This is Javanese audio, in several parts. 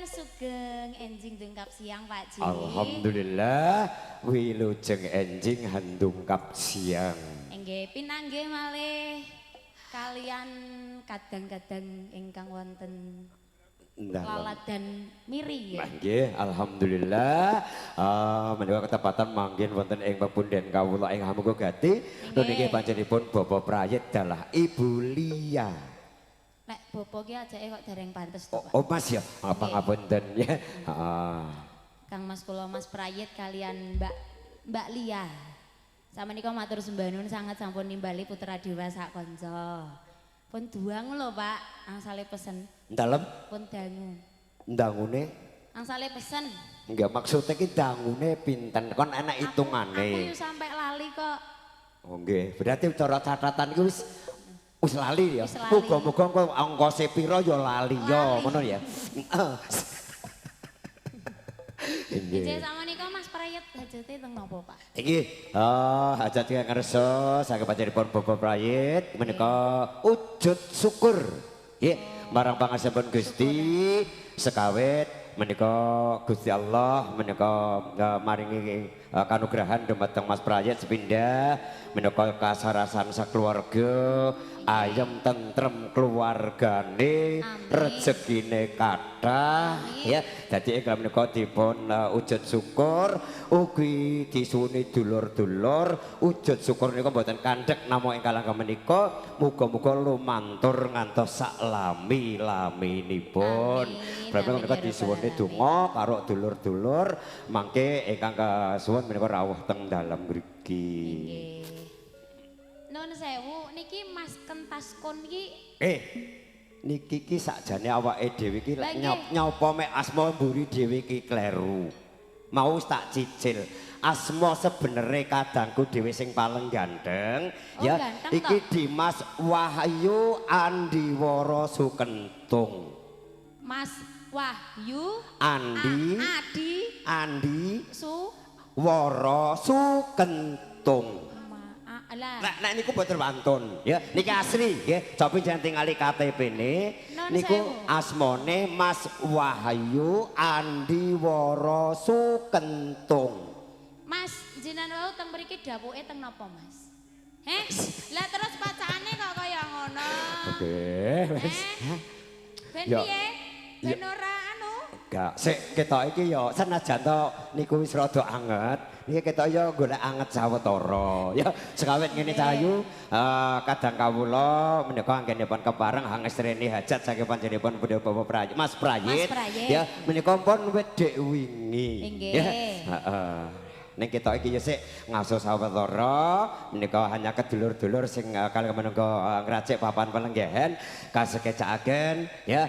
Sugeng enjing dungkap siang Pak Ji. Alhamdulillah wilujeng enjing handungkap siang. Nggih, pinanggih malih kalian kadang-kadang ingkang wonten laladan miri ya. Nggih, alhamdulillah. Menika ketepatan manggen wonten ing pepunden kawula ing Hamenggo Gati. Niki panjenenganipun Bapak Prayit dalah Ibu Lia. Nek bapak ki ajake kok dereng pantes to, Pak. Oh, Mas ya, apa ngapunten ya. Heeh. Kang Mas kula Mas Prayit kalian Mbak Lia. Samenika matur sembah nuwun sanget sampun nimbali putra dewa sak kanca. Pun duang lho Pak, angsale pesen. Dalem? Pun dangu. Dangune? Angsale pesen. Enggak, maksudnya ki dangune pinten? Kon enak hitungane. Aku yo sampe lali kok. Oh nggih, berarti cara catatan iki wis lali ya. Muga-muga engko ongkose pira ya lali ya, ngono ya. Nggih, samenika Mas Prayit hajate teng napa, Pak? Nggih, hajat ingkang ngersa saking panjenenganipun Bapak Prayit menika wujud syukur. Nggih, marang pangaksipun Gusti sekawit menika Gusti Allah menika maringi kanugrahan dumateng Mas Prayit sepindah menika kasarasan sakeluarga, ayem tentrem keluargane, rezekine kathah ya. Dadi ingkang menika dipun wujud syukur ugi disuwuni dulur-dulur. Wujud syukur nika mboten kandhek namung ing kalangga menika, muga-muga lumantur ngantos sak lami-laminipun. Pramila menika disuwuni donga karo dulur-dulur mangke ingkang kasuwun menika rawuh teng dalem mriki. Nun sewu niki Mas Kentaskon iki niki ki sakjane awake dhewe iki lek nyopo mek asma mburi dhewe iki kleru. Mau tak cicil. Asma sebenere kadangku dhewe sing paling ganteng ya ganteng, iki Dimas Wahyu Andiwara Sukentung. Mas Wahyu Andi Adi Andi Su Wara Sukentung. Nek niku boten wantun ya, niki asli nggih. Cobi jenengan tingali KTP-ne niku asmane Mas Wahyu Andiwara Sukentung. Mas jenengan wau teng mriki dawuhe teng napa Mas? Heh, lah terus pacane kok kaya ngono. Oke, wis. Ben piye? Ben ora anu. Enggak, sik ketok iki ya senajan to niku wis rada anget. Niki ketok ya golek anget sawetara. Ya sekawit ngene cahayu kadang kawula menika anggenipun kepareng hangestreni hajat saking panjenenganipun Bapak Prayit, Mas Prayit. Ya menika pun wedhek wingi. Ya, heeh. Ning ketok iki ya sik ngaso sawetara menika hanya kedulur-dulur sing kalih menungga ngracik papan pelenggahan kasekecakaken ya.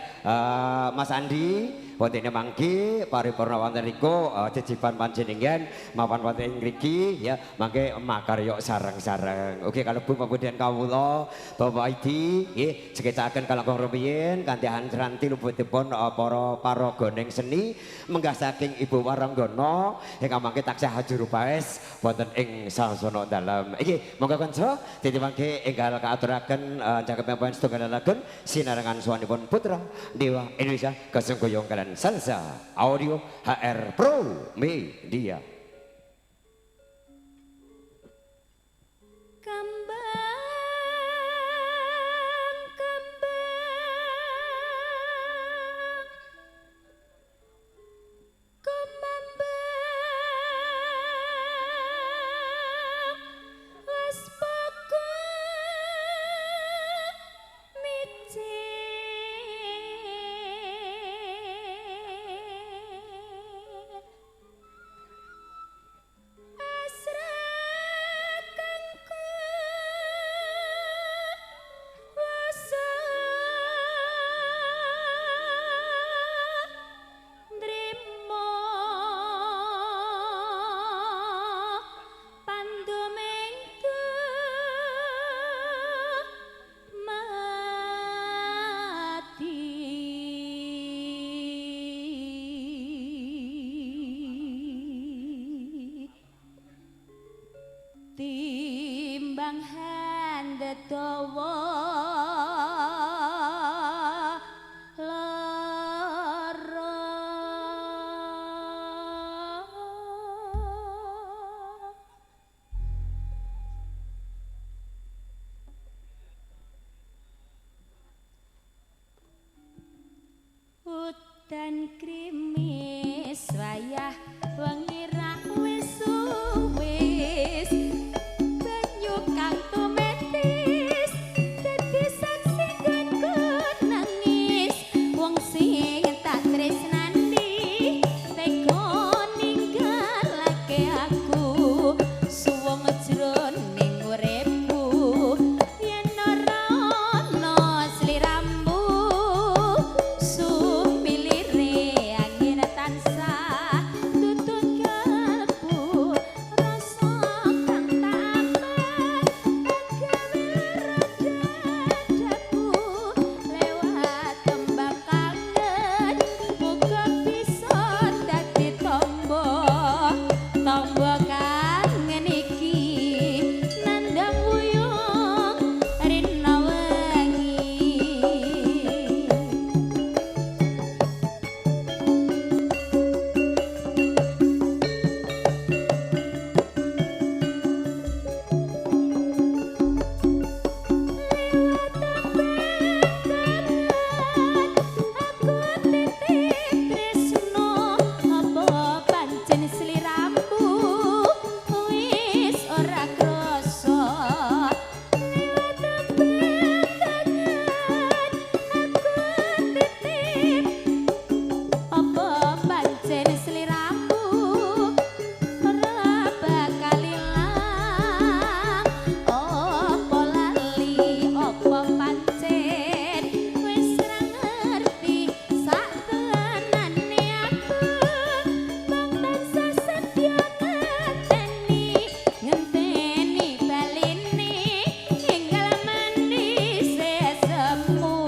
Mas Andi wontene mangki paripurna wonten riku jejiban panjenengan mapan wonten ing mriki ya mangke makarya sareng-sareng. Oke kalebu pamundian kawula Bapak Idi nggih sekecakaken kalangkung rumiyin kanthi anranti luputipun para paraga seni menggah saking Ibu Waranggana ingkang mangke taksih rupaes wonten ing sasana dalem. Iki monggo kanca dadi mangke enggal kaaturaken cakepipun setunggal lagun sinarengan swanipun Putra Dewa Indonesia kasengkuyung kalian Salsa Audio HR Pro Media. Timbang handhet dawa lara. Udan krimis wayah wengi ra wis suwis banyu kang tumetis dadi saksi nggonku nangis wong sing tak tresnani tega ninggalake aku suwung jroning uripku yen ora ana sliramu sumilire angin tansah tutut kalbu rasa kang tambah gawe dadaku lewat tembang kangen muga bisa dadi tombo tombo kangen iki nandang wuyung rina wengi. Aku titip tresno apa pancen sliramu wis ora krasa lewat tembang kangen aku titip apa pancen sliramu ora bakal ilang apa lali apa pancen wis ora ngerti sak tenane aku mung tansah setya ngenteni ngenteni baline enggal mandi sesemu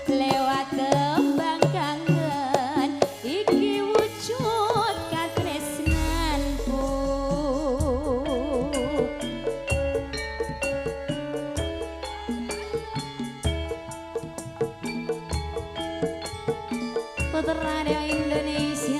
lewat tembang kangen iki wujud katresnanku. Putra Indonesia.